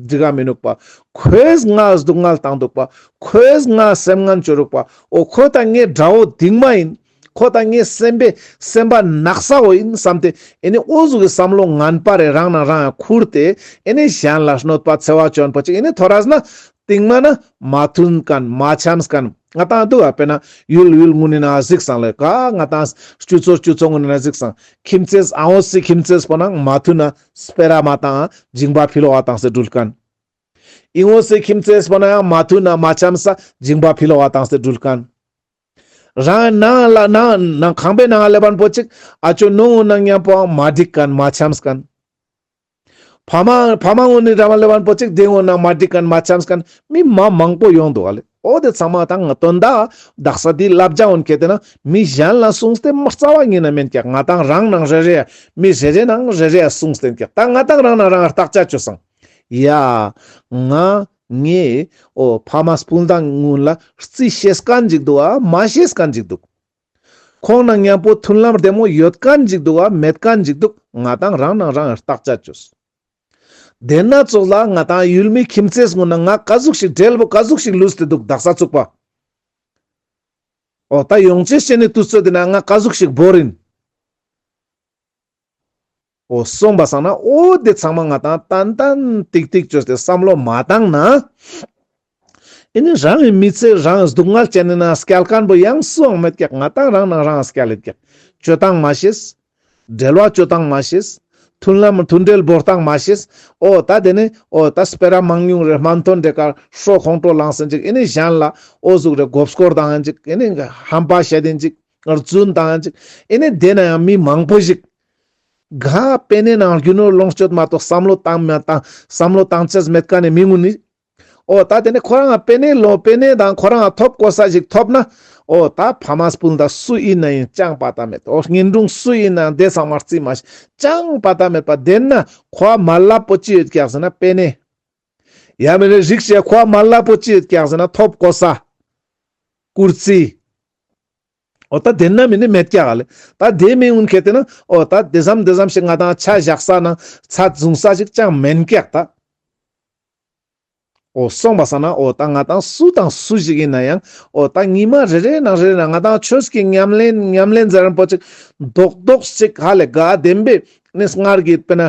འགྲིག་ག་མི་ནུག་པ། ཁོས་ང་སྡུག་བསྔལ་བཏང་འདུག་པ། ཁོས་ང་སེམས་ངན་བཅོ་རུག་པ། འོ་ཁོ་ད་ངའི་དགྲ་བོ་སྡིག་མ་ཡིན། ཁོ་ད་ངའི་སེམས་པའི་སེམས་པ་ནག་ས་བོ་ཡིན་བསམ་སྟེ་ཨེ་ནི་འོ་ཟུག་གི་བསམ་བློ་ངན་པ་རེ་རང་ན་རང་ཡང་ཁུར་ཏེ་ཨེ་ནི་གཞན་ལ་གནོད་པ་འཚེ་བ་བཅོ་མཁན་པོ་ཅིག་ཨེ་ནི་ཐོ་རས་ན། སྟིང་མ་ན་མ་མཐུན་མཁན་མ་འཆམས་མཁན་ང་ཏང་འདུག་ག་དཔེར་ན་ཡུལ་ཡུལ་ངུན་ནི་ན་གཟིགས་སང་ལེ། ག་ང་ཏང་སྤྱི་ཚོགས་སྤྱི་ཚོགས་ངུན་ནི་ན་གཟིགས་སང་ཁྱིམ་མཚེས་ཨ་འོ་སི་ཁྱིམ་མཚེས་པོ་ནང་མ་མཐུན་ན་སྤེ་ར་མ་བཏང་སྦྱིན་པ་ཕི་ལོག་ག་བཏང་སེ་འགྲུལ་མཁན། ཨི་འོ་སི་ཁྱིམ་མཚེས་པོ་ནང་ཡང་མ་མཐུན་ན་མ་འཆམས་ས་སྦྱིན་པ་ཕི་ལོག་ག་བཏང་སེ་འགྲུལ་མཁན། རང་ནང་ལ་ནང་ནང་ཁང་པའི་ནང་ལེབ་མཁན་པོ་ཅིག་ཨ་ཅོ་ནོ་ངུན་ནང་མཉམ་པོའང་མ་འགྲིག་མཁན་མ་འཆམས་མཁན། ཕ་མ་ཕ་མ་ངུན་ནི་ར་མ་ལེབ་མཁན་པོ་ཅིག་དེ་ངུན་ནང་མ་འགྲིག་མཁན་མ་འཆམས་མཁན་མི་མ་མང་པོ་ཡོང་འདུག་ག་ལེ། འོ་དེ་ཚང་མ་ད་ང་དོན་དག་དག་ས་དེ་བསླབ་བྱ་འོན་ཁྱེར་ཏེ་ན་མི་གཞན་ལ་གསུངས་ཏེ་མ་རྩ་བ་ཉིད་ན་མེན་ཀྱག་ང་ཏང་རང་ནང་རེ་རེ་མི་རེ་རེ་ནང་རེ་རེ་གསུངས་ཏེན་ཀྱག་ད་ང་ཏང་རང་ནང་རང་བརྟག་དཔྱད་བཅོས་སང་། ཡ། ང་ངའི་འོ་ཕ་མ་སྤུན་ཟླ་ངུན་ལ་རྩིས་ཤེས་མཁན་ཅིག་འདུག་ག་མ་ཤེས་མཁན་ཅིག་འདུག་ཁོང་ནང་མཉམ་པོ་མཐུན་ལམ་བདེ་མོ་ཡོད་མཁན་ཅིག་འདུག་ག་མེད་མཁན་ཅིག་འདུག་ང་ཏང་རང་ནང་རང་བརྟག་དཔྱད་བཅོས། དེ་ན་ཙོགས་ལ་ང་ཏང་ཡུལ་མི་ཁྱིམ་མཚེས་ངུན་ན་ང་ག་ཟུག་ཞིག་འབྲེལ་བོ་ག་ཟུག་ཞིག་ལུས་ཏེ་འདུག་དག་ས་ཚུགས་པ། འོ་ད་ཡོང་ཅེས་ཤེས་ནི་དུས་ཚོད་དེ་ན་ང་ག་ཟུག་ཞིག་བོར་ཡིན། འོ་སོང་པ་སང་ན་འོ་དེ་ཚང་མ་ང་ཏང་ཏན་ཏན་ཏིག་ཏིག་བཅོས་ཏེ་བསམ་བློ་མ་བཏང་ན། ཨེ་ནི་རང་གི་མི་ཚེ་རང་སྡུག་བསྔལ་ཅན་ནི་ན་སྐྱལ་མཁན་པོ་ཡང་སུའང་མེད་ཀྱག་ང་ཏང་རང་ནང་རང་སྐྱལ་ལེད་ཀྱག་སྤྱོད་སྟངས་མ་ཤེས། འབྲེལ་བ་སྤྱོད་སྟངས་མ་ཤེས། མཐུན་ལམ་མཐུན་འབྲེལ་བོར་སྟངས་མ་ཤེས། འོ་ད་དེ་ནི་འོ་ད་སྤེ་ར་མང་ཉུང་རེ་མ་མཐུན་འདྲེ་ཀ་ཧྲོ་ཁོང་ཁྲོ་ལངས་སེ་ཅིག་ཨེ་ནི་གཞན་ལ་འོ་ཟུག་རེ་མགོ་སྐོར་བཏང་ཡིན་ཅིག་ཨེ་ནི་ཧམ་པ་བཤད་ཡིན་ཅིག་རྫུན་བཏང་ཅིག་ཨེ་ནེ་དེ་ན་ཡང་མི་མང་པོ་ཞིག་ག་པེ་ནེ་ནང་རྒྱུ་ནོར་ལོངས་སྤྱོད་མ་གཏོགས་བསམ་བློ་བཏང་མ་བཏང་བསམ་བློ་བཏང་ཅེས་མེད་ཀ་ནེ་མི་ངུན་ནི། འོ་ད་དེ་ནེ་ཁོ་རང་ང་པེ་ནེ་ལོ་པེ་ནེ་དང་ཁོ་རང་ང་ཐོབ་གོ་ས་ཞིག་ཐོབ་ན། འོ་ད་ཕ་མ་སྤུན་ཟླ་སུ་ཡིན་ན་ཡང་ཅང་པ་ཏ་མེད། འོ་གཉེན་དྲུང་སུ་ཡིན་ན་དེ་ཚང་མ་རྩིས་མ་ཤེས་ཅང་པ་ཏ་མེད་པ། དེ་ན་ཁོ་མ་ལབ་པོ་ཅི་ཡོད་ཀྱག་ཟེར་ན་པེ་ནེ། ཡང་མེད་ན་རིགས་ཤིག་ཁོ་མ་ལབ་པོ་ཅི་ཡོད་ཀྱག་ཟེར་ན་ཐོབ་གོ་ས། ཀུར་སི། འོ་ད་དེ་ན་མེད་ནི་མེད་ཀྱག་ལེ། ད་དེ་མི་ངུན་ཁེ་ཏེ་ན་འོ་ད་དེ་ཙམ་དེ་ཙམ་ཞིག་ང་དང་ཆ་བཞག་ས་ན་ཚད་བཟུང་ས་ཞིག་ཅང་མེན་ཀྱག་ད། འོ་སོང་པ་སང་ན་འོ་ད་ང་དང་སུ་དང་སུ་ཞིག་ཡིན་ན་ཡང་འོ་ད་ཉི་མ་རེ་རེ་ནང་རེ་རེ་ནང་ང་དང་ཆོས་ཀྱི་ཉམས་ལེན་ཉམས་ལེན་ཟེར་རན་པོ་ཅིག་རྡོག་རྡོག་ཅིག་ཧ་ལེ་ག་བདེན་པའི་ནི་སྔར་གྱི་དཔེར་ན་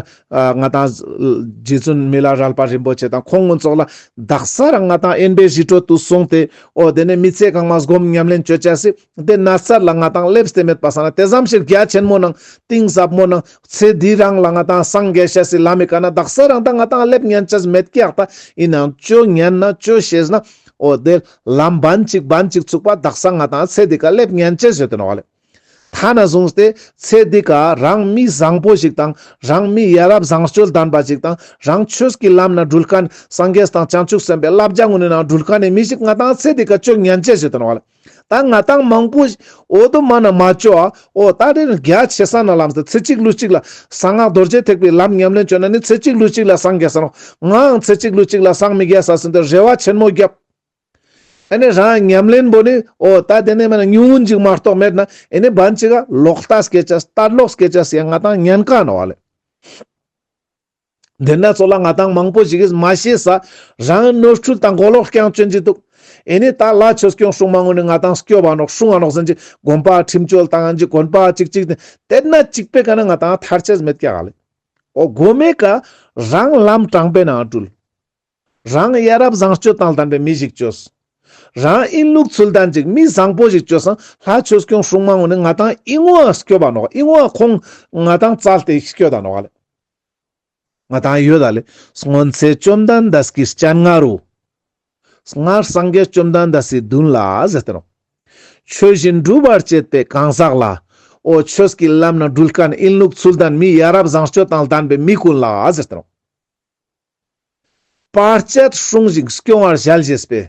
ང་དང་རྗེ་བཙུན་མི་ལ་རས་པ་རིན་པོ་ཆེ་དང་ཁོང་ངོ་ཚོགས་ལ་དག་ས་རང་ང་དང་དབེན་པའི་རི་ཁྲོད་དུ་སོང་སྟེ་འོ་དེ་ནས་མི་ཚེ་གང་མ་སྒོམ་ཉམས་ལེན་བཅོ་ཅེས་སི་དེ་ནས་ཚར་ལ་ང་དང་སླེབས་ཏེ་མེད་པ་སང་ན་དེ་ཙམ་ཞིག་རྒྱ་ཆེན་མོ་ནང་གཏིང་ཟབ་མོ་ནང་ཚེ་འདི་རང་ལ་ང་དང་སངས་རྒྱས་ཤེས་སི་ལམ་མི་ཀ་ན་དག་ས་རང་དང་ང་དང་སླེབས་ཉན་ཅེས་མེད་ཀྱག་ད། ཡིན་ནའང་བཅོ་ཉན་ན་བཅོ་ཤེས་ན་འོ་དེ་ལམ་བན་ཅིག་བན་ཅིག་ཚུགས་པ་དག་ས་ང་དང་ཚེ་འདི་ཀ་སླེབས་ཉན་ཅེས་ཡོད་དེ་ནོག་ལེ། ཐ་ན་བཟུང་སྟེ་ཚེ་འདི་ཀ་རང་མི་བཟང་པོ་ཞིག་དང་རང་མི་ཡ་རབས་བཟང་སྤྱོད་ལྡན་པ་ཞིག་དང་རང་ཆོས་ཀྱི་ལམ་ན་འགྲུལ་མཁན་སངས་རྒྱས་དང་བྱང་ཆུབ་སེམས་དཔའི་བསླབ་བྱ་ངོ་ནས་ནང་འགྲུལ་མཁན་ནི་མི་ཞིག་ང་དང་ཚེ་འདི་ཀ་བཅོ་ཉན་ཅེས་ཡོད་དེ་ནོག་ལེ། ད་ང་དང་མང་པོ་འོ་དོ་མ་ན་མ་བཅོ་ཨ། འོ་ད་དེ་རྒྱ་ཆེ་ས་ན་ལམ་སྟེ་ཚེ་གཅིག་ལུས་གཅིག་ལ་གསང་སྔགས་རྡོ་རྗེ་ཐེག་པའི་ལམ་ཉམས་ལེན་བཅོ་ན་ནི་ཚེ་གཅིག་ལུས་གཅིག་ལ་སངས་རྒྱས་ས་ནོག་ངའང་ཚེ་གཅིག་ལུས་གཅིག་ལ་སངས་མི་རྒྱས་ས་ཟེར་ཏེ་རེ་བ་ཆེན་མོ་བརྒྱབ། ཨ་ནི་རང་ཉམས་ལེན་པོ་ནི་འོ་ད་དེ་ནས་མ་ན་ཉུང་ངུན་ཅིག་མ་གཏོགས་མེད་ན་ཨ་ནི་བན་ཅིག་ག་ལོག་ལྟ་སྐྱེ་ཅེས་ལྟ་ལོག་སྐྱེ་ཅེས་ཡང་ང་དང་ཉན་ཀ་ནོག་ལེ། དེ་ན་ཚོ་ལ་ང་དང་མང་པོ་ཞིག་གིས་མ་ཤེས་ས་རང་ནོར་འཁྲུལ་དང་མགོ་ལོག་རྐྱང་བཅོན་གྱི་འདུག་ཨེ་ནི་ད་ལྷ་ཆོས་སྐྱོང་སྲུང་མ་ངོ་ནི་ང་དང་སྐྱོབ་བ་ནོག་སྲུང་བ་ནོག་ཟེར་གྱི་དགོན་པ་ཁྲིམས་བཅོལ་བཏང་གྱི་དགོན་པ་གཅིག་གཅིག་དེ་ན་གཅིག་པའི་ཀ་ན་ང་དང་ཐར་ཅེས་མེད་ཀྱག་ལེ། འོ་དགོས་མེད་ཀ་རང་ལམ་དྲང་པའི་ནང་འགྲུལ། རང་ཡ་རབས་བཟང་སྤྱོད་དང་ལྡན་པའི་མི་ཞིག་བཅོས། རང་ཨིན་ལུགས་ཚུལ་ལྡན་ཅིག་མི་བཟང་པོ་ཞིག་བཅོས་སང་ལྷ་ཆོས་སྐྱོང་སྲུང་མ་ངོ་ནི་ང་དང་ཨི་ངོ་ཨ་སྐྱོབ་བ་ནོག་ཨི་ངོ་ཨ་ཁོང་ང་དང་བཙལ་ཏེ་སྐྱོད་ད་ནོག་ལེ། ང་དང་ཡོད་ད་ལེ། སྔོན་ཚེ་བཅོམ་ལྡན་འདས་ཀྱི་སྤྱན་སྔ་རུ། སྔར་སངས་རྒྱས་བཅོམ་ལྡན་འདས་སི་མདུན་ལ་ཟེར་ཏེ་ནོག་ཆོས་བཞིན་སྒྲུབ་པར་བྱེད་པའི་གང་ཟག་ལ། འོ་ཆོས་ཀྱི་ལམ་ན་འགྲུལ་མཁན་ཨིན་ལུགས་ཚུལ་ལྡན་མི་ཡ་རབས་བཟང་སྤྱོད་དང་ལྡན་པའི་མི་ཀུན་ལ་ཟེར་ཏེ་ནོག་བར་ཆད་སྲུང་ཞིང་སྐྱོང་བར་ཞལ་བཞེས་པའི།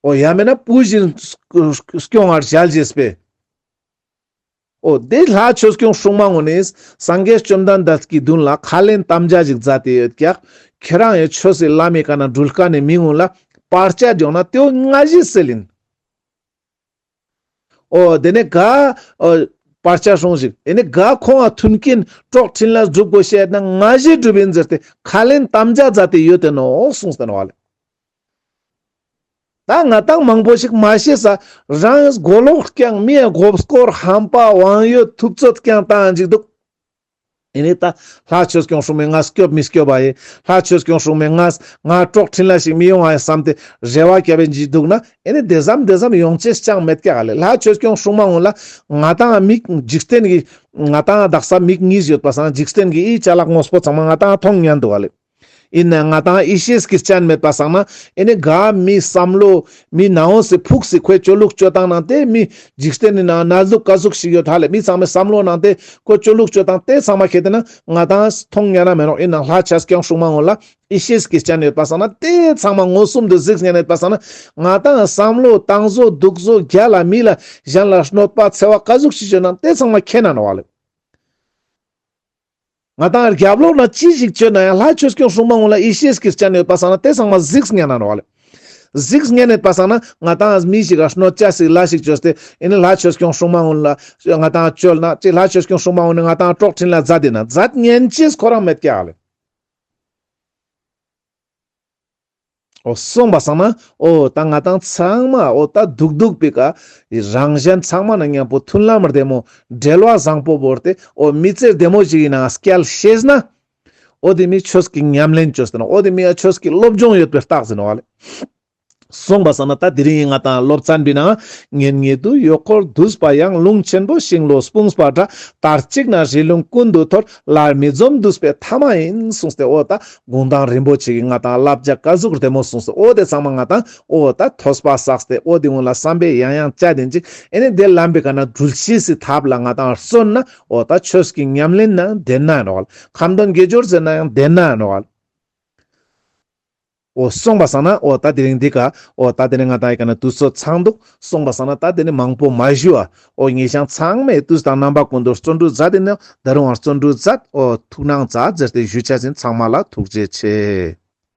འོ་ཡང་མེད་ན་བུ་བཞིན་སྐྱོང་བར་ཞལ་བཞེས་པའི། འོ་དེ་ལྷ་ཆོས་སྐྱོང་སྲུང་མ་ངོ་ནི་སངས་རྒྱས་བཅོམ་ལྡན་འདས་ཀྱི་མདུན་ལ་ཁས་ལེན་དམ་བཅའ་ཞིག་མཛད་དེ་ཡོད་ཀྱག་ཁྱེད་རང་ཡང་ཆོས་སི་ལམ་མི་ཀ་ན་འགྲུལ་མཁན་ནི་མི་ངོ་ལ་བར་ཆད་ཡོང་ན་དེའོ་ང་ཞི་སེལ་ཡིན། འོ་དེ་ནས་ག་འོ་བར་ཆད་སྲུང་ཞིག་ཨེ་ནི་ག་ཁོང་ང་མཐུན་རྐྱེན་གྲོགས་འཕྲིན་ལས་སྒྲུབ་དགོས་ཤེས་ན་ང་ཞི་སྒྲུབ་ཡིན་ཟེར་ཏེ་ཁས་ལེན་དམ་བཅའ་མཛད་དེ་ཡོད་དེ་ནོག་གསུངས་ཏེ་ནོག་ལེ། ད་ང་དང་མང་པོ་ཞིག་མ་ཤེས་ས་རང་མགོ་ལོག་རྐྱང་མི་ཡ་མགོ་སྐོར་ཧམ་པ་དབང་ཡོད་ཐུབ་ཚོད་རྐྱང་བཏང་ཅིག་འདུག་ཨེ་ནི་ད་ལྷ་ཆོས་སྐྱོང་སྲུང་མས་ང་སྐྱོབ་མི་སྐྱོབ་པ་ཡེ། ལྷ་ཆོས་སྐྱོང་སྲུང་མས་ང་ང་གྲོགས་འཕྲིན་ལས་ཞིག་མི་ཡོང་ཨ་ཡེ་བསམ་སྟེ་རེ་བ་བརྒྱབ་པའི་འཇིག་འདུག་ན་ཨེ་ནི་དེ་ཙམ་དེ་ཙམ་ཡོང་ཅེས་ཅང་མེད་ཀྱག་ལེ། ལྷ་ཆོས་སྐྱོང་སྲུང་མ་ངོ་ལ་ང་དང་མིག་འཇིག་རྟེན་གྱི་ང་དང་དག་ས་མིག་གཉིས་ཡོད་པ་སང་འཇིག་རྟེན་གྱི་ཨི་ཅ་ལག་དངོས་པོ་ཚང་མ་ང་དང་མཐོང་ཉན་འདུག་ཨ་ལེ། ཡིན་ན་ང་དང་ཡེ་ཤེས་ཀྱི་སྤྱན་མེད་པ་སང་ན་ཨེ་ནི་ག་མི་བསམ་བློ་མི་ནང་འོ་སི་ཕུགས་སི་ཁོའི་སྤྱོད་ལུགས་སྤྱོད་སྟངས་ནང་དེ་མི་འཇིག་རྟེན་ནི་ནང་ན་ཟུག་ག་ཟུག་ཞིག་ཡོད་ཧ་ལེ། མི་ཚང་མའི་བསམ་བློ་ནང་དེ་ཁོ་སྤྱོད་ལུགས་སྤྱོད་སྟངས་དེ་ཚང་མ་ཁྱེར་ཏེ་ན་ང་དང་མཐོང་ཉན་ན་མེད་ནོག་ཡིན་ན་ལྷ་ཆོས་སྐྱོང་སྲུང་མ་ངོ་ལ་ཡེ་ཤེས་ཀྱི་སྤྱན་ཡོད་པ་སང་ན་དེ་ཚང་མ་མངོན་སུམ་དུ་གཟིགས་ཉན་ཡོད་པ་སང་ན་ང་དང་བསམ་བློ་བཏང་བཟོ་འདུག་བཟོ་རྒྱ་ལ་མི་ལ་གཞན་ལ་གནོད་པ་འཚེ་བ་ག་ཟུག་ཞིག་བྱོས་ན་དེ་ཚང་མ་མཁྱེན་ན་ནོག་ལེ། ང་དང་རྒྱབ་ལོགས་ན་ཅི་ཞིག་བྱོས་ན་ཡང་ལྷ་ཆོས་སྐྱོང་སྲུང་མ་ངོ་ལ་ཡེ་ཤེས་ཀྱི་སྤྱན་ཡོད་པ་སང་ན་དེ་ཚང་མ་གཟིགས་ཉན་ན་ནོག་ལེ། གཟིགས་ཉན་ཡོད་པ་སང་ན་ང་དང་མི་ཞིག་ག་གནོད་ཅེས་ཞིག་ལ་ཞིག་བཅོས་ཏེ་ཨེ་ནི་ལྷ་ཆོས་སྐྱོང་སྲུང་མ་ངོ་ལ་ང་དང་བཅོལ་ན་ཅི་ལྷ་ཆོས་སྐྱོང་སྲུང་མ་ངོ་ནི་ང་དང་གྲོགས་འཕྲིན་ལས་མཛད་དེ་ན་མཛད་ཉན་ཅེས་ཁོ་རང་མེད་ཀྱག་ལེ། འོ་སོང་པ་སང་ན་འོ་ད་ང་དང་ཚང་མ་འོ་ད་སྡུག་སྡུག་པའི་ཀ་རང་གཞན་ཚང་མ་ན་མཉམ་པོ་མཐུན་ལམ་བདེ་མོ་འབྲེལ་བ་བཟང་པོ་བོར་ཏེ་འོ་མི་ཚེ་བདེ་མོ་ཞིག་ཡིན་ན་སྐྱལ་ཤེས་ན་འོ་དེ་མི་ཆོས་ཀྱི་ཉམས་ལེན་བཅོས་ཏེ་ན་འོ་དེ་མི་ཡ་ཆོས་ཀྱི་སློབ་སྦྱོང་ཡོད་པའི་རྟགས་ཟེར་ནོག་ལེ། སོང་པ་སང་ན་ད་དེ་རིང་ང་ཏང་སློབ་ཚན་པའི་ནང་། ངེད་ཉིད་དུ་གཡོག་འཁོར་འདུས་པ་ཡང་། རླུང་ཆེན་པོ་ཤིང་ལོ་སྤུངས་པ་འདྲ། དར་ཅིག་ན་རི་ལུང་ཀུན་ཏུ་འཐོར། སླར་མི་འཛོམས་འདུས་པའི་ཐ་མ་ཡིན། གསུངས་ཏེ་འོ་ད་གུང་ཐང་རིན་པོ་ཆེ་གི་ང་ཏང་བསླབ་བྱ་ཀ་ཟུག་རྡེ་མོ་གསུངས་ཏེ་འོ་དེ་ཚང་མ་ང་ཏང་འོ་ད་ཐོས་པ་བསགས་ཏེ་འོ་དེ་ཀུན་ལ་བསམ་པས་ཡང་ཡང་དཔྱད་དེ་ཅིག་ཨེ་ནི་དེ་ལམ་པའི་ཀ་ན་འགྲུལ་ཤེས་སི་ཐབས་ལ་ང་ཏང་བརྩོན་ན་འོ་ད་ཆོས་ཀྱི་ཉམས་ལེན་ན་དེ་ན་ནོག་ལ། ཁ་འདོན་དགེ་སྦྱོར་ཟེར་ན་ཡང་དེ་ན་ནོག་ལ། འོ་སོང་པ་སང་ན་འོ་ད་དེ་རིང་འདི་ཀ་འོ་ད་དེ་ནི་ང་ཏང་ཡི་ཀ་ན་དུས་ཚོད་ཚང་འདུག་སོང་པ་སང་ན་ད་དེ་ནི་མང་པོ་མ་ཞུ་བ། འོ་ངེད་ཅག་ཚང་མས་དུས་དང་རྣམ་པ་ཀུན་ཏུ་བརྩོན་འགྲུས་མཛད་དེ་ནི་ད་རུང་བརྩོན་འགྲུས་མཛད། འོ་ཐུགས་སྣང་མཛད་ཟེར་ཏེ་ཞུ་ཆ་ཡིན། ཚང་མ་ལ་ཐུགས་རྗེ་ཆེ།